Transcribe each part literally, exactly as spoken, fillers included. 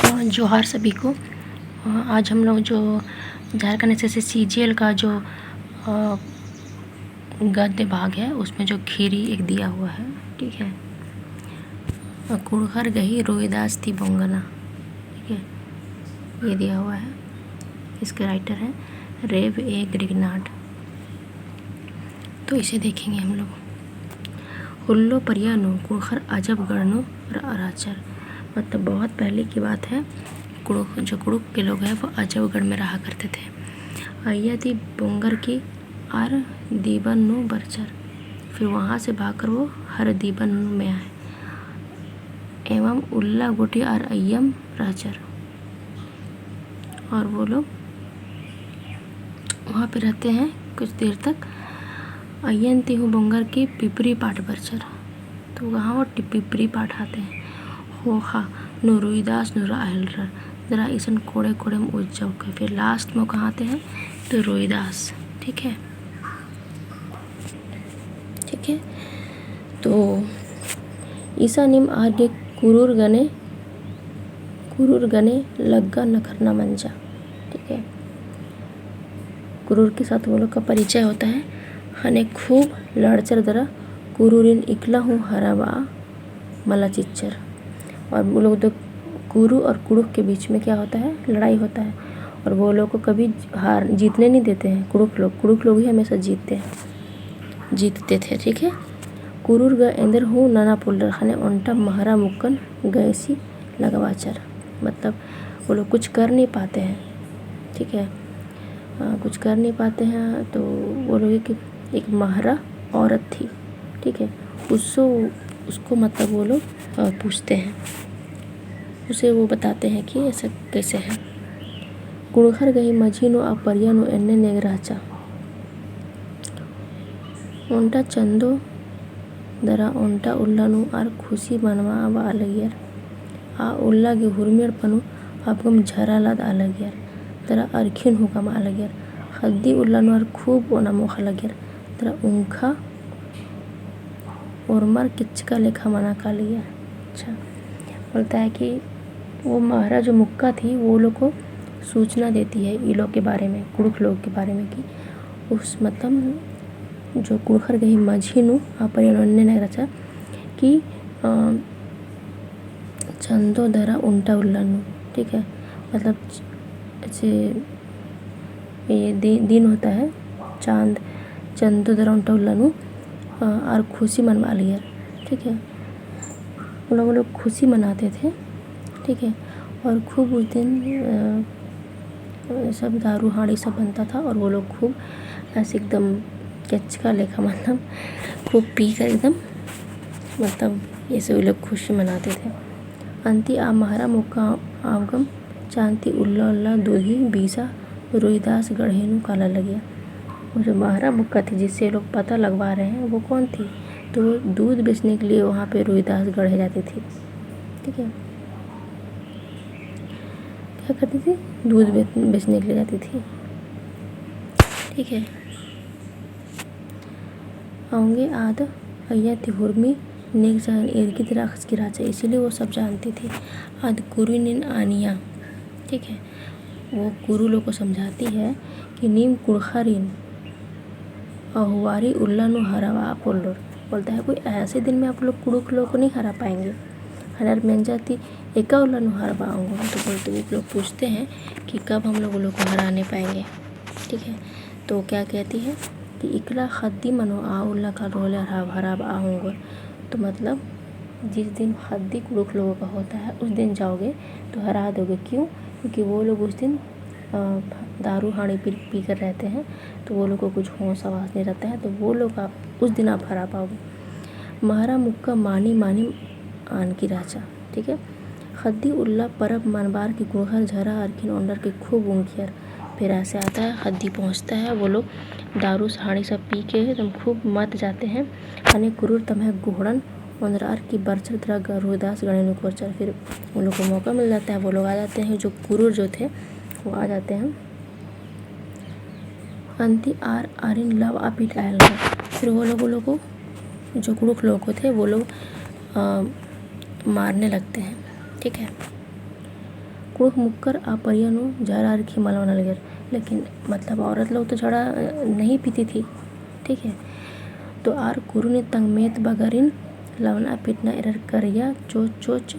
अ, जोहार सभी को। अ, आज हम लोग जो झारखंड एसएससी सीजीएल का जो, अ, गद्य भाग है, उसमें जो खीरी एक दिया हुआ है, ठीक है। अ, कुँड़ुख़र गही रोहिदास ती बोंगना, ठीक है, ये दिया हुआ है। इसके राइटर हैं रेव ए ग्रिगनाट। तो इसे देखेंगे हम लोग। उल्लो परिया नू कुँड़ुख़र अजबगढ़ नू र-, रहचर। मतलब बहुत पहले की बात है, कुँड़ुख़, जो कुँड़ुख़ के लोग हैं वो अजबगढ़ में रहा करते थे। अइय्या ती बोंगर की आर दीबन नू बरचर। फिर वहाँ से भागकर वो हर दीबन नू में आए। एवं उल्ला गूटी आर अइय्यम रहचर। और वो लोग वहाँ पे रहते हैं कुछ देर तक। अइय्यन ती हूँ बोंगर की पिपरी पाट बरचर। तो वहाँ वो टि-, पिपरी पाट आते हैं। ख़ोख़ा नू रोहिदास नू रआ हेलरर। दरा इसन कोड़े कोड़े में उज्जा उक्का। फिर last में कहाँ आते हैं? तो रोहिदास, ठीक है। ठीक है, तो इसानिम आर गे कुरुर गने, कुरुर गने लग्गा नखरना मंजा। ठीक है, कुरुर के साथ वो लोग का परिचय होता है। ख़ने खूब लड़चर दरा कुरुरिन इकला हूँ हराबआ मला चिच्चर। और वो लोग तो कुरु और कुड़ुख के बीच में क्या होता है, लड़ाई होता है। और वो लोग को कभी हार, जीतने नहीं देते हैं कुड़ुख लोग। कुड़ुख लोग ही हमेशा जीतते हैं, जीतते थे, ठीक है। कुरुर गा एन्देर हूँ नना पोल्लर ख़ने ओन्टा महरा मुक्कन गैसी लगवाचर। मतलब वो लोग कुछ कर नहीं पाते हैं, ठीक है। अ, कुछ कर नहीं पाते हैं, तो वो लोग एक, एक महरा औरत थी, ठीक है, उसको, उसको मतलब वो लोग, अ, पूछते हैं, उसे वो बताते हैं कि ऐसा कैसे है। कुँड़ुख़र गही मझी नू आ परिया नू एन्ने नेग रहचा। ओन्टा चन्दो दरा ओन्टा उल्ला नू आर खुशी मनवा बआ लगियर। आ उल्ला गे हुरमी एड़पा नू अबगम झरा लदआ लगियर। दरा अरखिन हूँ कमआ लगियर। ख़द्दी उल्ला नू आर खूब ओना मोख़ा लगियर। दरा उंखा ओर्मर केचका लेखा मना कालिया। अच्छा, बोलता है कि वो महरा जो मुक्का थी, वो लोग को सूचना देती है ई लोग के बारे में, कुड़ुख लोग के बारे में, कि उस, मतलब, जो कुँड़ुख़र गही मझी नू आ परिया नू एन्ने नेग रहचा कि, अ, चंदो दरा ओन्टा उल्ला नू, ठीक है, मतलब, ऐसे ये दि-, दिन होता है, चाँद, चंदो दरा ओन्टा उल्ला नू, अ, आर खुशी मनवा लगियर, ठीक है। उन लोग, वो लोग खुशी मनाते थे, ठीक है। और खूब उस दिन, अ, सब दारू हांड़ी सब बनता था और वो लोग खूब ऐसे एकदम केचका लेखा, मतलब, खूब पी कर एकदम, मतलब, ऐसे वो लोग खुशी मनाते थे। अन्ती आ महरा मुक्का अबगम चाँद ती उल्ला उल्ला दूधी बीसा रोहिदास गढ़े नू काला लगिया। वो जो महरा मुक्का थी, जिससे लोग पता लगवा रहे हैं, वो कौन थी? तो वो दूध बेचने के लिए वहाँ पे रोहिदास गढ़े जाती थी। ठीक है, क्या करती थी? दूध बे-, बेचने के लिए जाती थी। ठीक है, औंगे आद अइय्या ती हुरमी नेग चाहन एरगी दरा अख़चकी रहचा, इसीलिए वो सब जानती थी। आद कुरुनिन आनिया, ठीक है, वो कुरु लोग को समझाती है कि नीम कुँड़ुख़रिन अहुवारी उल्ला नू हराबआ पोल्लोर। बोलता है, कोई ऐसे दिन में आप लोग कुड़ुख लोग को नहीं हरा पाएंगे। हनर मेंजा ती एका उल्ला नू हराबआ ओंगोर। तो बोलते, वो लोग पूछते हैं कि कब हम लोग उन लोग को हराने पाएंगे, ठीक है। तो क्या कहती है कि इकला ख़द्दी मनो आ उल्ला कालो होले हराब, हराबआ ओंगोर। तो मतलब, जिस दिन ख़द्दी कुड़ुख लोगों का होता है, उस दिन जाओगे तो हरा दोगे। क्यों? क्योंकि वो लोग उस दिन, अ, दारू हांड़ी पी, पी कर रहते हैं, तो वो लोग को कुछ होश आवास नहीं रहता है, तो वो लोग आप, उस दिन आप हरा पाओगे। महरा मुक्का मानी मानी आनकी रहचा, ठीक है। ख़द्दी उल्ला परब मनबार की कुँड़ुख़र झरा अरखिन ओन्डर के खूब उंखियर। फिर ऐसे आता है, ख़द्दी पहुँचता है, वो लोग दारू हांड़ी सब पी के एकदम खूब मत जाते हैं। अने कुरुर तम्है गोहड़न ओन्दरअर की बरचर दरा ग-, रोहिदास गढ़े नू कोरचर। फिर उन लोग को मौका मिल जाता है, वो लोग आ जाते हैं, जो कुरुर जो थे, वो आ जाते हैं। अन्ती आर आरिन लवआ पिटआ लगनर। फिर वो लोग, वो लोग को, जो कुड़ुख लोग को थे, वो लोग, अ, मारने लगते हैं। ठीक है, कुँड़ुख़ मुक्कर आ परिया नू झरा अरखी मलवा नलगेर। लेकिन मतलब औरत लोग तो झरा, अ, नहीं पीती थी, ठीक है। तो आर कुरुनिन तंग्हमेत बगरिन लवना पिटना एरर करिया चोच चोच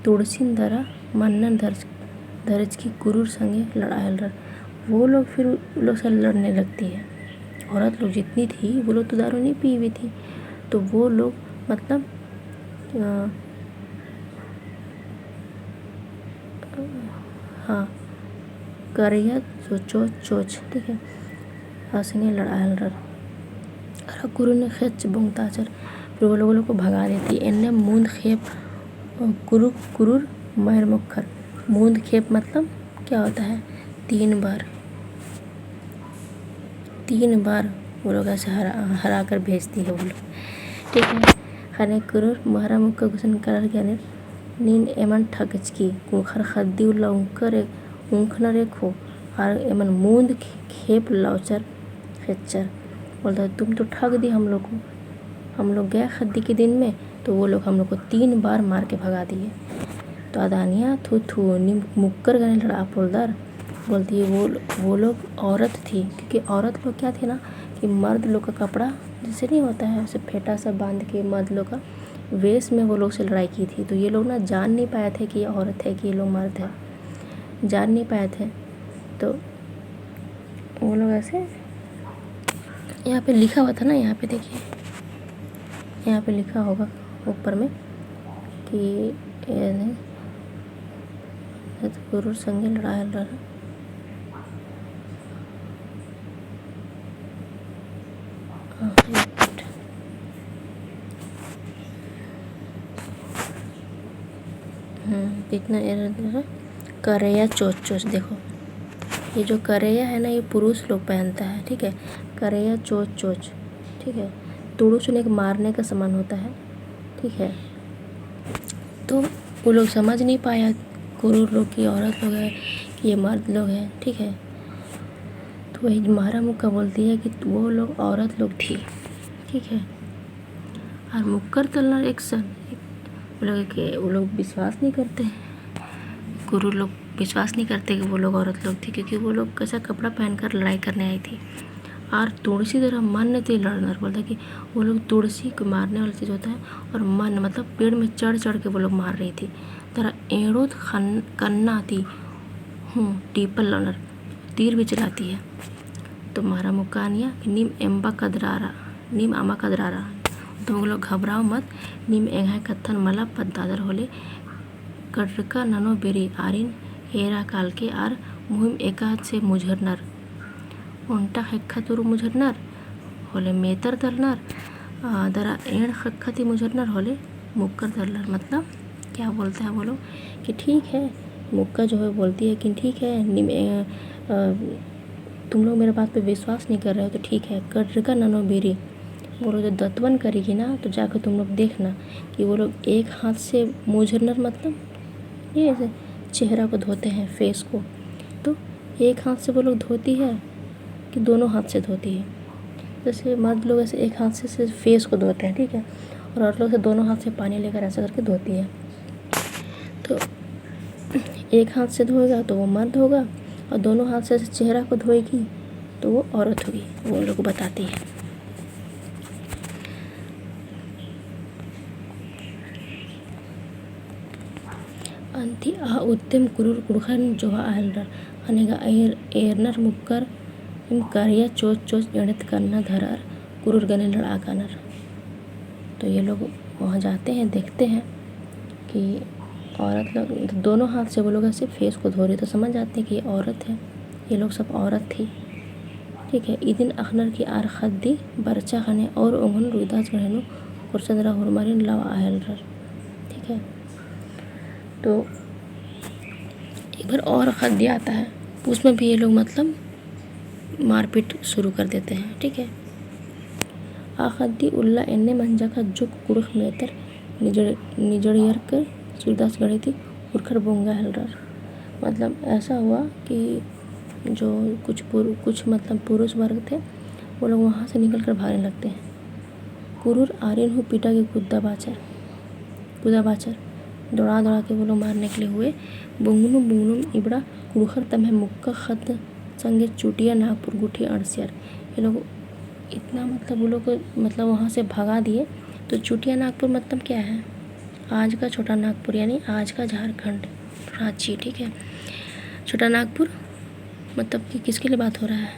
तुड़सिन दरा मन्नन धरच-, धरचकी कुरुर संगे लड़आ हेलरर। वो लोग फिर उ लोग से लड़ने लगती है। औरत लोग जितनी थी, वो लोग तो दारू नहीं पीवी थी, तो वो लोग मतलब, अ, हाँ, करिया चोच चोच, ठीक है, आ संगे लड़आ हेलरर। अरा कुरुनिन खेच्च बोंगताचर। फिर वो लोग, वो लोग को भगा देती। एन्ने मूंद खेप, अ, कुरु-, कुरुर मयर मोक्खर। मूंद खेप मतलब क्या होता है? तीन बार। तीन बार वो लोग ऐसे हरा, हरा कर भेजती है वो लोग। ठीक है, ख़ने कुरुर महरा मुक्का गुसन करर कि यानी नीन एमन ठगचकी, कुँड़ुख़र ख़द्दी उल्ला उंखर ए-, उंखनर एखो, आर एमन मूंद खे-, खेप लौचर खेच्चर। बोलता है, "तुम तो ठग दी हम लोग को। हम लोग गए ख़द्दी के दिन में, तो वो लोग हम लोग को तीन बार मार के भगा दिए।" तो अदानिया, "थू, थू, नीम मुक्कर गने लड़आ पोलदर।" बोलती है, "वो, वो लोग औरत थी।" क्योंकि औरत लोग क्या थे ना, कि मर्द लोग का कपड़ा जैसे नहीं होता है, ऐसे फेटा सा बांध के मर्द लोग का वेश में वो लोग से लड़ाई की थी। तो ये लोग ना जान नहीं पाए थे कि ये औरत है, कि ये लोग मर्द है, जान नहीं पाए थे। तो वो लोग ऐसे, यहाँ पे लिखा हुआ था ना, यहाँ पे देखिए, यहाँ पे लिखा होगा ऊपर में कि ये नहीं, ये तो कुरुर संगे लड़ाई लड़ रहा है। हाँ, एक मिनट। हम्म, कितना एरर दे रहा है? करेया चोच चोच, देखो, ये जो करेया है ना, ये पुरुष लोग पहनता है, ठीक है? करेया चोच चोच, ठीक है? तुड़ुसुन एक मारने का समान होता है, ठीक है? तो वो लोग समझ नहीं पाया, कुरुर लोग की औरत लोग है कि ये मर्द लोग हैं, ठीक है? तो वही महरा मुक्का बोलती है कि वो लोग औरत लोग थी, ठीक है? और मुक्कर तलनर एकसन, वो लोग के, वो लोग विश्वास नहीं करते हैं। कुरुर लोग विश्वास नहीं करते कि वो लोग औरत लोग थी, क्योंकि वो लोग कैसा कपड़ा पहनकर लड़ाई करने आई थी। और तुड़सी दरा मन्न ती लड़नर, बोलता है कि वो लोग तुड़सी को मारने वाला चीज़ होता है, और मन्न मतलब पेड़ में चढ़ चढ़ के वो लोग मार रही थी। दरा एंड़ोत खन-, कन्ना ती, हूँ, टीपल लड़नर, तीर भी चलाती है। तो महरा मुक्का आनिया कि नीम एम्बा कदरारा, नीम अमा कदरारा। तो वो लोग घबराओ मत, नीम एंग्है कत्थन मला पद्दादर होले, कड़रका ननो बेरी आरिन एरा कालके आर मुहिम एका हाथ से मुझरनर। ओन्टा ख़ेक्खा तुरु मुझरनर, होले मेतर दलनर, आ, दरा एंड़ ख़ेक्खा ती मुझरनर, होले मुक्कर दलनर। मतलब क्या बोलता है वो लोग कि ठीक है, मुक्का जो है बोलती है कि ठीक है, निम-, ए, अ, तुम लोग मेरे बात पे विश्वास नहीं कर रहे हो तो ठीक है, कड़रका ननो बेरी, वो लोग जो दतवन करेगी ना, तो जाकर तुम लोग देखना कि वो लोग एक हाथ से मुझरनर, मतलब ये ऐसे चेहरा को धोते हैं, face को, तो एक हाथ से वो लोग धोती है कि दोनों हाथ से धोती है। जैसे मर्द लोग ऐसे एक हाथ से सिर्फ face को धोते हैं, ठीक है, और औरत लोग से दोनों हाथ से पानी लेकर ऐसा करके धोती है। तो एक हाथ से धोएगा तो वो मर्द होगा, और दोनों हाथ से ऐसे चेहरा को धोएगी तो वो औरत होगी, वो लोग बताती है। अन्ती आ उत्तेम कुरुर कुँड़ुख़र जोहा आलरर, अनेगा एर-, एरनर मुक्कर, इम करिया चोच चोच एंड़ेत कन्ना धरर, कुरुर गने लड़आ कानर। तो ये लोग वहाँ जाते हैं, देखते हैं कि औरत लोग दोनों हाथ से वो लोग ऐसे face को धो रहे, तो समझ जाते हैं कि ये औरत है, ये लोग सब औरत थी। ठीक है, इदिन अख़नर की आर ख़द्दी बरचा ख़ने और ओंगोन रुइदासगढ़े नू कुरसा दरा हुरमारिन लवआ हेलरर। ठीक है, तो एक बार और ख़द्दी आता है, उसमें भी ये लोग मतलब मारपीट शुरू कर देते हैं। ठीक है, आ ख़द्दी उल्ला एन्ने मंजा का जुक कुँड़ुख़ मेतर निजड़-, निजड़ियर कर सूरदासगढ़ी ती उरखर बोंगा हेलरर। मतलब ऐसा हुआ कि जो कुछ पुरु-, कुछ मतलब पुरुष वर्ग थे, वो लोग वहाँ से निकल कर भागने लगते हैं। कुरुर आरिन हूँ पीटा के कुद्दा बाचर, कुद्दा बाचर। दौड़ा दौड़ा के वो लोग मारने के लिए हुए। बुंगनुम बुंगनुम इबड़ा कुँड़ुख़र तम्है मुक्का ख़द्द संगे चुटिया नागपुर गुट्ठी अंड़सियर। ये लोग इतना, मतलब, वो लोग को, मतलब, वहाँ से भगा दिए। तो चुटिया नागपुर मतलब क्या है? आज का छोटा नागपुर, यानी आज का झारखंड, रांची, ठीक है। छोटा नागपुर मतलब कि किसके लिए बात हो रहा है?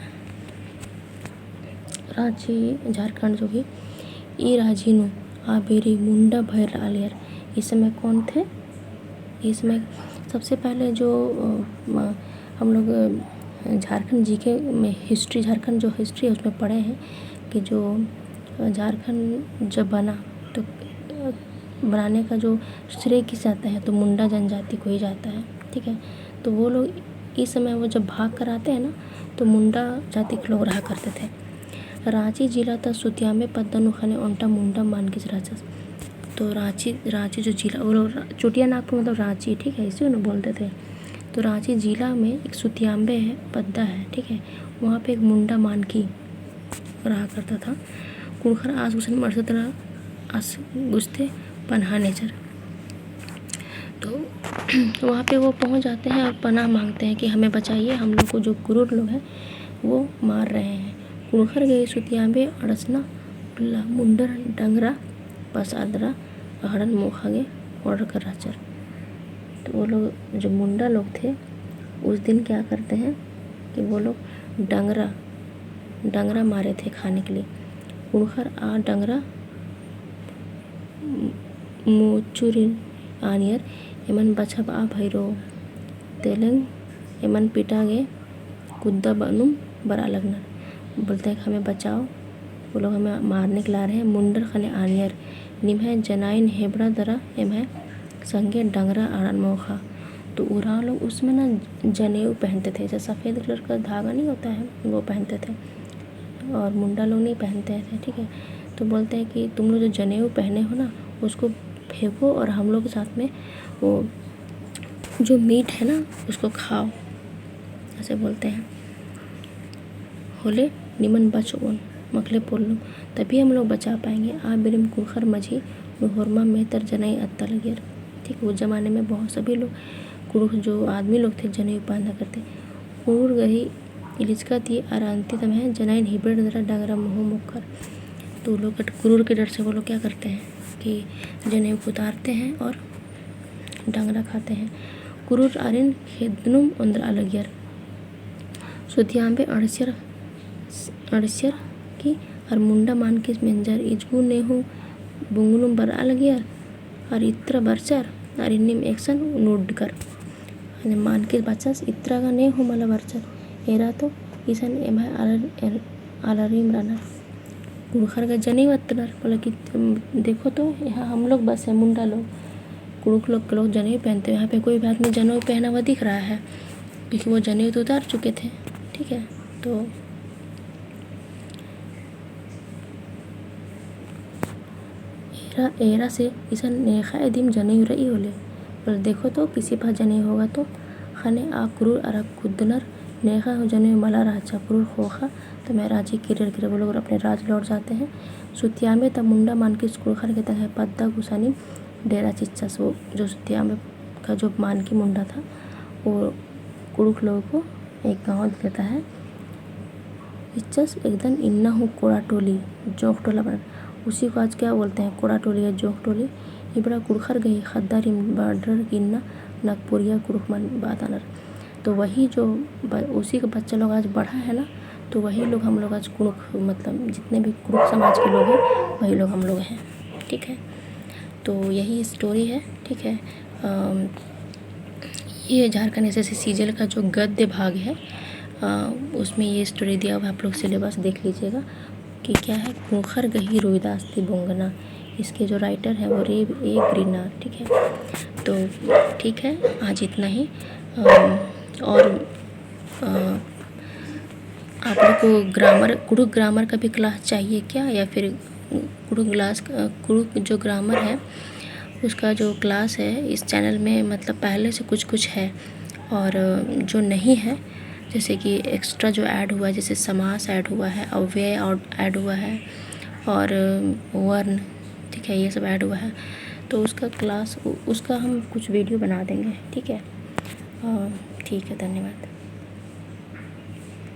रांची, झारखंड जो भी, ई राजी नू आ बेरी मुंडा भइर आलियर। इस समय कौन थे? इसमें सबसे पहले जो, अ, म-, हम लोग, अ, झारखंड जीके में हिस्ट्री, झारखंड जो हिस्ट्री है उसमें पढ़े हैं कि जो, अ, झारखंड जब बना तो, अ, बनाने का जो श्रेय किस जाता है, तो मुंडा जनजाति को ही जाता है, ठीक है। तो वो लोग इस समय वो जब भाग कर आते हैं ना, तो मुंडा जाति के लोग रहा करते थे। रांची जिला ता सुतियाम्बे पद्दा नू ख़ने ओन्टा मुंडा मानकिस रहचस। तो रांची, रांची जो जिला, वो लोग रा-, चुटिया नागपुर मतलब रांची, ठीक है, इसे उन्हें बोलते थे। तो रांची जिला में एक सुतियाम्बे है, पद्दा है, ठीक है, वहाँ पे एक मुंडा मानकी रहा करता था। कुँड़ुख़र आस गुसन मरसत रहा, आस गुसते पनहा नेचर। तो वहाँ पे वो पहुँच जाते हैं और पनाह मांगते हैं कि हमें बचाइए, हम लोग को जो कुरुर लोग हैं वो मार रहे हैं। कुँड़ुख़र गही सुतियाम्बे अंड़सना उल्ला मुंडर डंगरा पसादरा अहड़न मोख़ा गे order कर रहचर। तो वो लोग, जो मुंडा लोग थे, उस दिन क्या करते हैं कि वो लोग डंगरा, डंगरा मारे थे खाने के लिए। कुँड़ुख़र आ डंगरा मोचुरिन आनियर, एमन बछाबआ भइरो। तेलेंग एमन पिटा गे कुद्दा बनुम बरआ लगनर। बोलते हैं कि हमें बचाओ, वो लोग हमें मारने के ला रहे हैं। मुंडर ख़ने आनियर, निम्है जनाइन हेबड़ा दरा एम्है संगे डंगरा अड़न मोख़ा। तो उराँव लोग उसमें ना जनेऊ पहनते थे, जो सफ़ेद colour का धागा नहीं होता है, वो पहनते थे। और मुंडा लोग नहीं पहनते थे, ठीक है। तो बोलते हैं कि तुम लोग जो जनेऊ पहने हो ना, उसको फेंको और हम लोग के साथ में वो जो meat है ना, उसको खाओ, ऐसे बोलते हैं। होले निमन बचओन, मखले पोल्लोन, तभी हम लोग बचा पाएंगे। आ बेरिम कुँड़ुख़र मझी नू होरमा मेतर जनाई अत्ता लगियर। ठीक, उस जमाने में बहुत सभी लोग कुँड़ुख़ जो आदमी लोग थे, जनेऊ बांधा करते। कुरुर गही इलिचका ती अरा अन्ती तम्है जनाइन हिबड़ेर दरा डंगरा मोख़ा मोख़र। तो लोग कट-, कुरुर के डर से वो लोग क्या करते हैं कि जनेऊ को उतारते हैं और डंगरा खाते हैं। कुरुर आरिन खेदनुम ओन्द्रआ लगियर। सुतियाम्बे अंड़सियर, अंड़सियर की अरा मुंडा मानकिस मेंजर, इजगु ने हूँ बुंगनुम बरआ लगियर। अरा इत्रा बरचर, अरा इन्निम एकसन नुड़कर। अने मानकिस बाचस, इत्रा गा ने हूँ मला बरचर। एरा तो इसन एम्है आलर-, एल-, आलारिम रअनर। कुँड़ुख़र गा जनेऊ अत्तनर, बोला कि, "तुम देखो तो, यहाँ हम लोग बस है, मुंडा लोग। कुँड़ुख़ लोग के लोग जनेऊ पहनते हैं, यहाँ पे कोई भी आदमी जनेऊ पहना हुआ दिख रहा है?" क्योंकि वो जनेऊ तो उतार चुके थे, ठीक है, तो एरा, एरा से इसन नेख़ा इदिम जनेऊ रई होले। बोले, "देखो तो, किसी पास जनेऊ होगा तो।" ख़ने आ कुरुर अरा कुद्दनर नेख़ा हूँ जनेऊ मला रहचा। कुरुर ख़ोख़ा तम्है राजी किर्रर किर्रर वो लोग अपने राज लौट जाते हैं। सुतियाम्बे ता मुंडा मानकिस कुँड़ुख़र गे तंग्है पद्दा गुसानिम डेरा चिच्चस। वो जो सुतियाम्बे का जो मानकी मुंडा था, वो कुँड़ुख़ लोगों को एक गाँव देता है। इच्चस एकदन इन्ना हूँ कोड़ा टोली, जोंक टोला बना। उसी को आज क्या बोलते हैं, कोड़ा टोली या जोंक टोली। इबड़ा कुँड़ुख़र गही ख़द्दारिम border की इन्ना नगपुरिया कुँड़ुख़ मन बातानर। तो वही जो ब-, उसी का बच्चा लोग आज बढ़ा है ना, तो वही लोग हम लोग आज कुँड़ुख़, मतलब जितने भी कुँड़ुख़ समाज के लोग हैं, वही लोग हम लोग हैं, ठीक है। तो यही story है, ठीक है। अम, ये झारखंड एसएससी सीजीएल का जो गद्य भाग है, अ, उसमें ये story दिया हुआ है, आप लोग syllabus देख लीजिएगा कि क्या है, कुँड़ुख़र गही रोहिदास ती बोंगना। इसके जो writer हैं वो रेब ए ग्रीनार, ठीक है। तो ठीक है, आज इतना ही। अम, और, अ, आप लोग को grammar, कुँड़ुख़ grammar का भी class चाहिए क्या, या फिर कुँड़ुख़ class, अ, कुँड़ुख़ जो grammar है, उसका जो class है, इस channel में, मतलब, पहले से कुछ कुछ है, और, अ, जो नहीं है, जैसे कि extra जो add हुआ है, जैसे समास add हुआ है, अव्यय और add हुआ है, और, अ, वर्ण, ठीक है, ये सब add हुआ है। तो उसका class, उ-, उसका हम कुछ video बना देंगे, ठीक है? अ, ठीक है, धन्यवाद।